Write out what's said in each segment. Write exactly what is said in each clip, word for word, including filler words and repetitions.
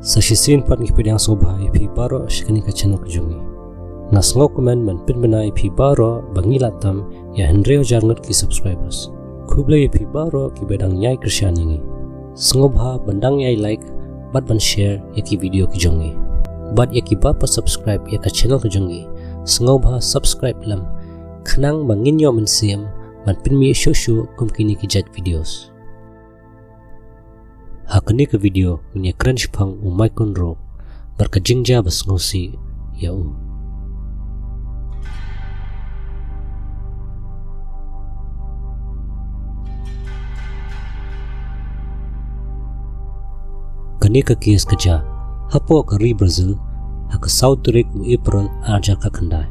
Sa shisien pat ngi pdiang sngewbha ïa phi baroh sha kane ka channel ka jong ngi. Nga sngewkmen ban pynbna ïa phi baroh ba ngi la tam ïa hynriew hajar ngut ki subscribers. Khublei ïa phi baroh kiba dang ïai kyrshan ïa ngi. Sngewbha ban dang ïai like bad ban share ïa ki video ki jong ngi. Bad ïa kiba pat subscribe ïa ka channel ka jong ngi, sngewbha subscribe lem khnang ba ngin ïoh mynsiem ban pynmih shuh shuh kum kine ki jait videos. Ha kane ka video ngin ïa kren shaphang u Maikon Rook bad ka jingjia ba sngewsih ïa u. Kane ka case ka jia hapoh ka ri Brazil ha ka saw tarik u April ar hajar khatkhyndai.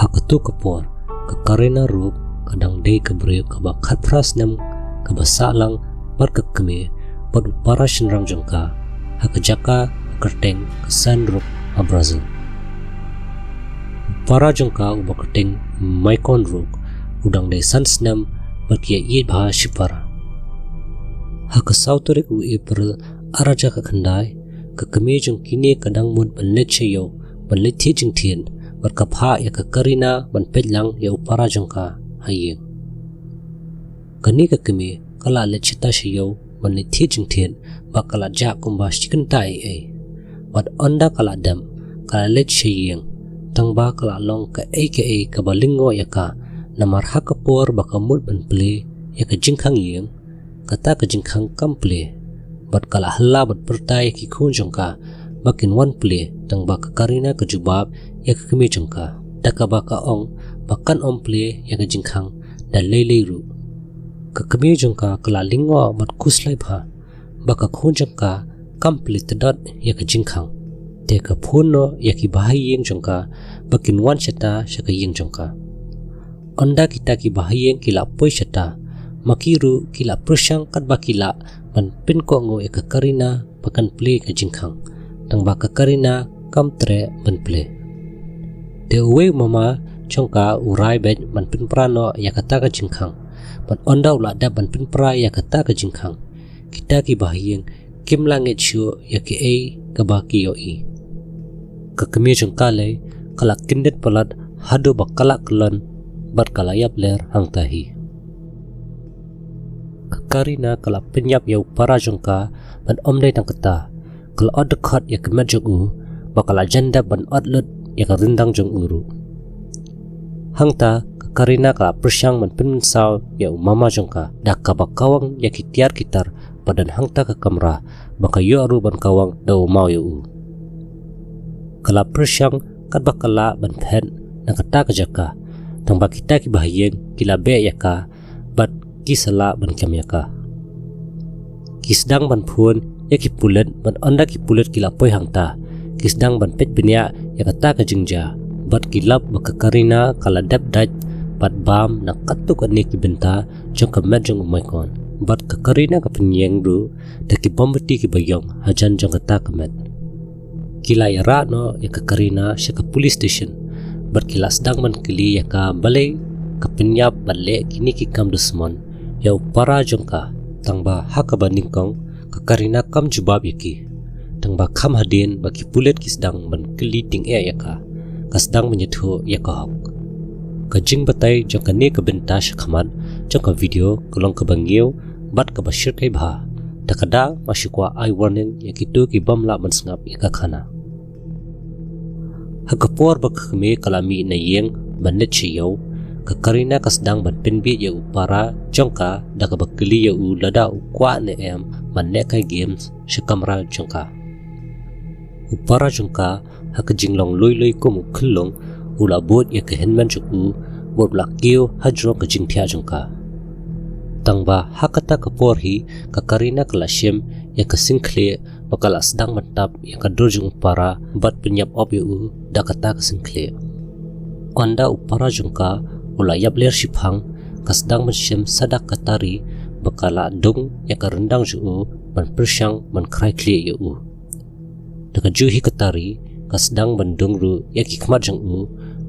Ha kato ka por ka Karina Rook ka dang dei ka briew kaba khatphra snem, kaba sah lang bad ka kmie bad u para shynrang jong ka ha ka jaka ba kyrteng ka San Roque ha Brazil. U para jong ka uba kyrteng Maikon Rook u dang dei san snem bad ki ïa ïeit bha shipara. Ha ka saw tarik u April ar hajar khatkhyndai, ka kmie jong kine ka dang mut ban leit sha ïew ban leit thied jingthied bad ka phah ïa ka Karina ban peit lang ïa u para jong ka ha ïing. Kane ka kmie ka la leit shata sha ïew ban leit thied jingthied bad ka la jah kumba shi kynta ei ei. Bad ynda ka la dep ka la leit sha ïing, tangba ka la long kaei kaei kaba lyngngoh ïa ka, namar ha ka por ba ka mut ban plie ïa ka jingkhang ïing, kata ka jingkhang kam plie. Bad ka la hla bad pyrta ïa ki khun jong ka ba kin wan plie, tangba ka Karina ka jubab ïa ka kmie jong ka da kaba ka ong ba kan ym plie ïa ka jingkhang da lei lei ruh. Ka kmie jong ka ka la lyngngoh bad khuslai bha ba ka khun jong ka kam plie tdot ïa ka jingkhang. Te ka phone noh ïa ki bahaïing jong ka ba kin wan shata sha ka ïing jong ka. Ynda kita ki bahaïing ki la poi shata, ma ki ruh ki la pyrshang katba ki lah ban pynkohnguh ïa ka Karina ba kan plie ka jingkhang, tangba ka Karina kam treh ban plie. Te uwei u mama jong ka u rai beit ban pynpra noh ïa kata ka jingkhang. Bad ynda u la dep ban pynpra ïa kata ka jingkhang, kita ki bahaïing kim la ngeit shuh ïa kiei kaba ki ïohi. Ka kmie jong ka lei ka la kyndit palat haduh ba ka la kyllon bad ka la ïap ler hangta hi. Ka Karina ka la pynïap ïa u para jong ka bad ym dei tang kata, ka la ot dkhot ïa ka met jong u bad ka la jan dep ban ot lut ïa ka ryndang jong u ruh. Hangta ka Karina ka la pyrshang ban pynmynsaw ïa u mama jong ka da kaba kawang ïa ki tiar ki tar ba don hangta ka kamra ba ka ïoh ruh ban kawang da u maw ïa u. Ka la pyrshang katba ka lah ban phet na kata ka jaka, tangba kita ki bahaïing ki la beh ïa ka bad ki sa lah ban kem ïa ka. Ki sdang ban phone ïa ki pulit bad ynda ki pulit ki la poi hangta, ki sdang ban peit bniah ïa kata ka jingjia bad ki lap ba ka Karina ka la dep dait bad bam na katto katne ki bynta jong ka met jong u Maikon. Bad ka Karina ka pynïeng ruh da ki mombati kiba ïong hajan jong kata ka met. Ki la ïarah noh ïa ka Karina sha ka police station bad ki la sdang ban kylli ïa ka balei ka pynïap bad leh kine ki kam dusmon ïa u para jong ka, tangba ha kaba nyngkong ka Karina kam jubab ïa ki. Tangba kham hadien ba ki pulit ki sdang ban kylli tyngeh ïa ka, ka sdang ban ïathuh ïa ka hok. Ka jingbatai jong kane ka bynta shakhmat jong ka video ka long kaba ngiew bad kaba shyrkhei bha. Da kata ma shu kwah ai warning ïa kito ki bym lah ban sngap ïa ka khana. Ha ka por ba ka kmie ka la mih na ïing ban leit sha ïew, ka Karina ka sdang ban pynbieit ïa u para jong ka da kaba kylli ïa u lada u kwah ne em ban lehkai games sha kamra jong ka. U para jong ka ha ka jinglong lui lui kum u khyllung u la bud ïa ka hynmen jong u bad u la kiew hajrong ka jingthiah jong ka. Tangba ha kata ka por hi ka Karina ka la shim ïa ka singkhlieh bad ka la sdang ban tap ïa ka dur jong u para bad pynïap op ïa u da kata ka singkhlieh. Ynda u para jong ka u la ïap ler shiphang, ka sdang ban shim sadak ka tari bad ka la dung ïa ka ryndang jong u ban pyrshang ban khrai khlieh ïa u. Da ka juh hi ka tari ka sdang ban dung ruh ïa ki khmat jong u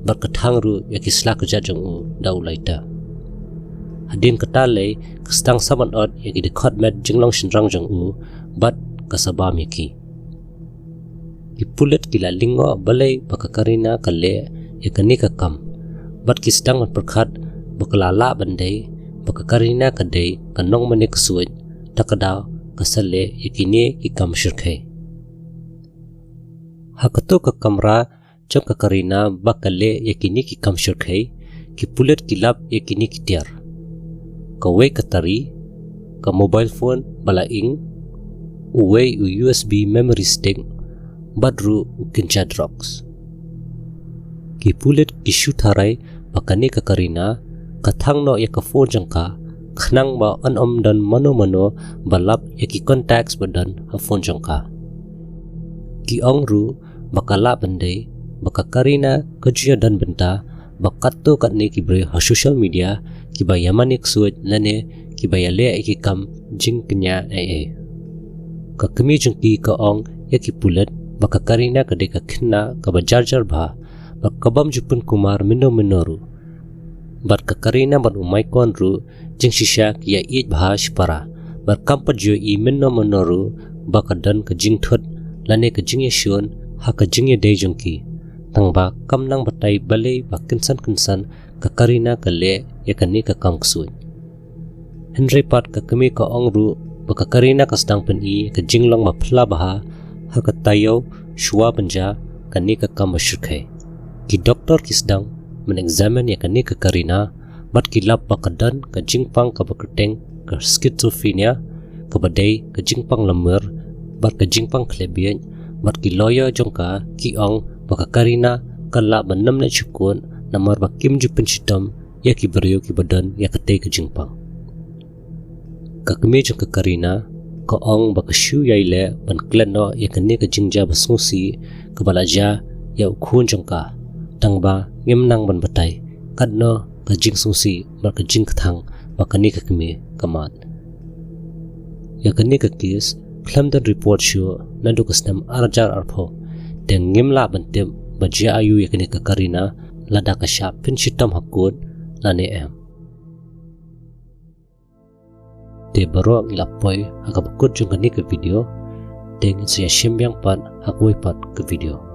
bad ka thang ruh ïa ki sla kjat jong u da u lighter. Hadien kata lei ka sdang sa ban ot ïa ki dkhot met jinglong shynrang jong u bad ka sa bam ïa ki. Ki pulit ki la lyngngoh balei ba ka Karina ka leh ïa kane ka kam, bad ki sdang ban pyrkhat ba ka la lah ban dei ba ka Karina ka dei ka nongmane ksuid, da kadaw ka sa leh ïa kine ki kam shyrkhei. Ha kato ka kamra jong ka Karina ba ka leh ïa kine ki kam shyrkhei, ki pulit ki lap ïa kine ki tiar: kawei ka tari, ka mobile phone ba la ing, uwei u U S B memory stick, bad ruh u kynja drugs. Ki pulit ki shu tharai ba kane ka Karina ka thang noh ïa ka phone jong ka, khnang ba yn ym don mano mano ba lap ïa ki contacts ba don ha phone jong ka. Ki ong ruh ba ka lah ban dei ba ka Karina ka ju ïadon bynta bad katto katne ki briew ha social media kiba ïamane ksuid lane kiba ïaleh ïa ki kam jingkñia ei ei. Ka kmie jong ki ka ong ïa ki pulit ba ka Karina ka dei ka khynnah kaba jar jar bha, bad ka bym ju pynkulmar mynno mynno ruh. Bad ka Karina bad u Maikon ruh jingshisha ki ïaieit bha shipara, bad kam pat ju ïohi mynno mynno ruh ba ka don ka jingthut lane ka jingïashun ha ka jingïadei jong ki. Tangba kam nang batai balei ba kynsan kynsan ka Karina ka leh ïa kane ka kam ksuid. Hynrei pat ka kmie ka ong ruh ba ka Karina ka sdang pyni ka jinglong ba phylla bha ha ka taïew shuwa ban jia kane ka kam ba shyrkhei. Ki doktor ki sdang ban examine ïa kane ka Karina, bad ki lap ba ka don ka jingpang kaba kyrteng ka schizophrenia, kaba dei ka jingpang lamwir bad ka jingpang khlem bieit, bad ki lawyer jong ka ki ong ba ka Karina kan lah ban nym leit sha kot namar ba kim ju pynshitom ïa ki briew kiba don ïa katei ka jingpang. Ka kmie jong ka Karina ka ong ba ka shu ïai leh ban klet noh ïa kane ka jingjia ba sngewsih kaba la jia ïa u khun jong ka, tangba ngim nang ban batai katno ka jingsngewsih bad ka jingkthang ba kane ka kmie ka mad. Ïa kane ka case khlem don report shuh naduh ka snem ar hajar arphew, te ngim lah ban tip ba jia aïu ïa kane ka Karina, lada ka shah pynshitom ha kot lane em. Te baroh ngi la poi ha kaba kut jong kane ka video, te ngin sa ïashim biang pat ha kawei pat ka video.